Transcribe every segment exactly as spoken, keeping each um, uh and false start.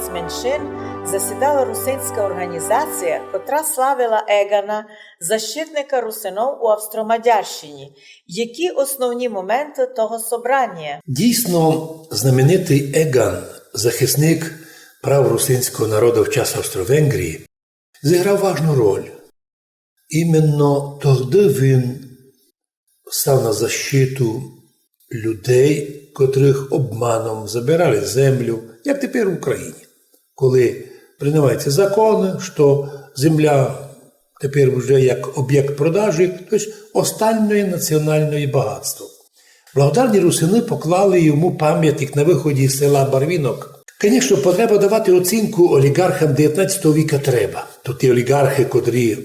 меншин засідала русинська організація, котра славила Егана, защитника русинов у Австро-Мадярщині. Які основні моменты того собрання? Дійсно, знаменитый Еган, захисник прав русинського народу в час Австро-Венгрії, зіграв важну роль. Іменно тогды він став на защиту людей, котрых обманом забирали землю, як тепер в Україні, коли приймаються законы, што земля тепер уже як обєкт продажі, то есть остальне національне багатство. Благодарні русины поклали йому памятник на выході з села Барвінок. Конечно, потреба давати оцінку оліґархам девятнадцятого віка треба. То ті оліґархы, котрі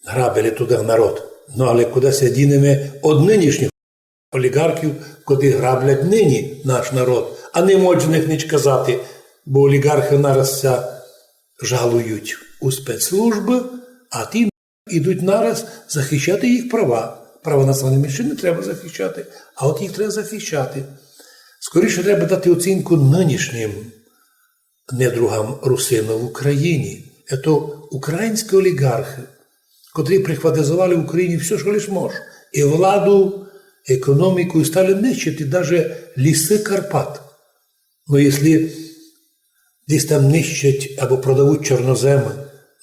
грабили тогды народ. Ну, але куды ся дінеме од нынішніх оліґархів, котрі граблять нині наш народ? А не мож на них нич казати, бо оліґархы нараз ся жалують у спецслужбы, а ті ідуть нараз захищати їх права. Права національної меншины треба захищати, а от їх треба захищати. Скоріше треба дати оцінку нынішнім недругам русинов в Україні. Ето українські оліґархы, котрі прихватизовали в Україні всьо, што лиш мож. І владу, і економіку, і стали нищити даже лісы Карпат. Но якщо десь там нищать або продавуть чорноземы,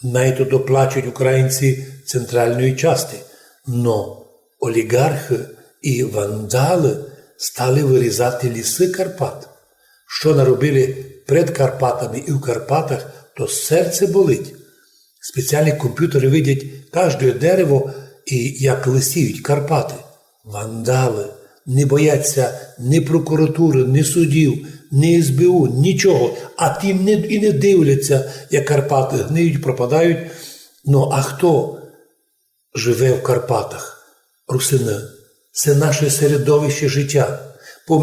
най то доплачуть українці центральної части. Но оліґархы і вандалы стали вырізати лісы Карпат. Што наробили пред Карпатами і в Карпатах, то серце болить. Спеціальні компютеры видять каждоє дерево і як лисіють Карпаты. Вандалы не бояться ні прокуратуры, ні судів, ні СБУ, нічого. А ті не, і не дивляться, як Карпаты гниють, пропадають. Ну, а хто живе в Карпатах? Русины. Се наше середовище життя. По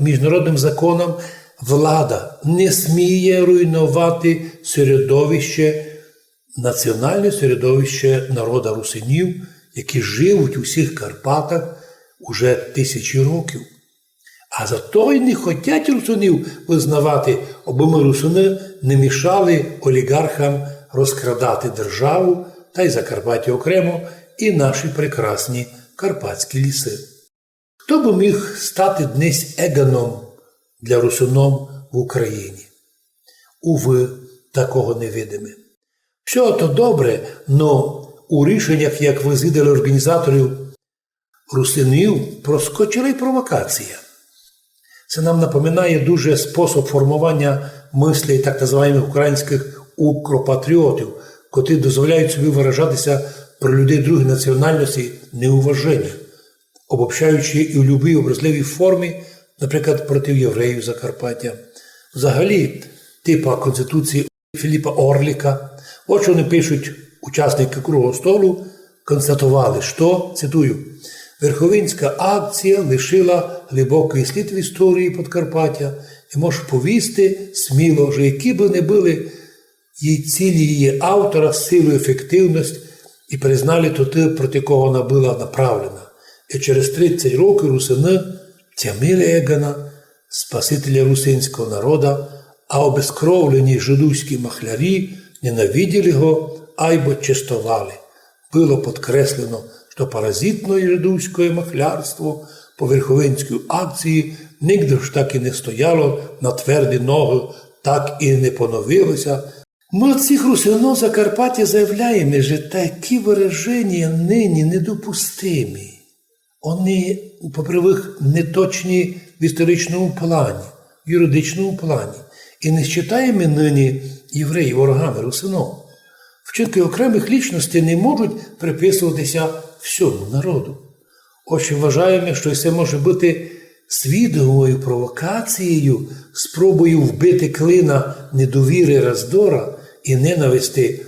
міжнародным законам влада не сміє руйновати середовище, національне середовище народа русинів, які живуть у всіх Карпатах уже тисячі років. А зато й не хотять русинів визнавати, абы мы, русины, не мішали оліґархам розкрадати державу та й Закарпаття окремо, і наші прекрасні карпатські лісы. Хто бы міг стати днесь Еганом для русинов в Україні? Увы, такого не видиме. Всьо то добре, но у рішеннях, як вы звідали, організаторів, русинів проскочила й провокація. Се нам напоминає дуже способ формованя мыслі так называємых українськых укропатріотів, котрі дозволяють собі выражати ся про людей другої національности неуваженням, обобщаючи і в любій образливій формі, наприклад, проти євреїв Закарпаття. Взагалі, типа Конституції Філіпа Орліка, от што они пишуть учасникы круглого столу, констатовали, што, цитую: «Верховинська акція лишила глибокый слід в історії Подкарпаття, і можу повісти сміло, што які бы не были її цілі, її автора, силу, ефективность, і признали тоты, проти кого она была направлена. І через тридцять років русины тямили Егана, спасителя русинського народа, а обескровлені жидуські махлярі ненавиділи го айбо честовали». Было подкреслено, што паразитноє жидуськоє махлярство по верховинській акції нигде ж так і не стояло на тверді ногы, так і не поновило ся. Мы од всіх русинов Закарпаття заявляєме, што такі выраженія нині недопустимі. Они, по-первых, неточні в історичному плані, в юридичному плані. І не считаєме нині євреїв ворогами русинов. Вчинкы окремых лічностей не можуть приписовати ся всьому народу. Ож вважаєме, што се може быти свідомою провокацією, спробою вбити клина недовіры, раздора і ненависти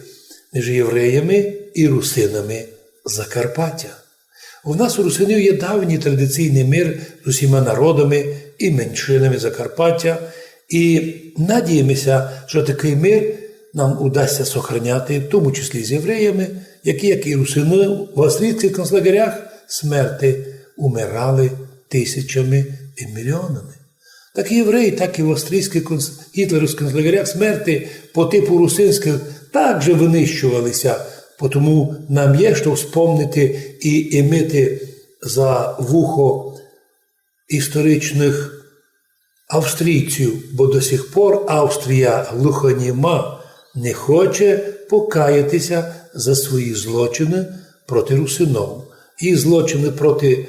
між євреями і русинами Закарпаття. У нас у русинів є давній традиційный мир з усіма народами і меншинами Закарпаття, і надієме ся, што такый мир нам удасть ся сохраняти, в тому числі з євреями, які, як і русины, в австрійськых концлагерях смерти умирали тисячами і міліонами. Так і євреї, так і в австрійських конц-, гітлерівських лагерях смерти по типу русинських також винищувалися. Потому нам є што вспомнити і імити за вухо історичних австрійців, бо до сих пор Австрія глухоніма не хоче покаятися за свої злочини проти русинов. І злочини проти,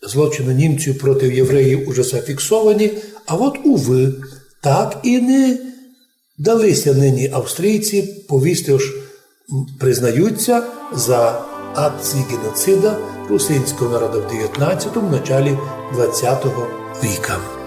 злочини німців проти євреїв уже зафіксовані, а от, увы, так і не далися нині австрійці повісти, ож признаються за акції геноцида русинського народа в девятнадцятому, началі двадцятого віка.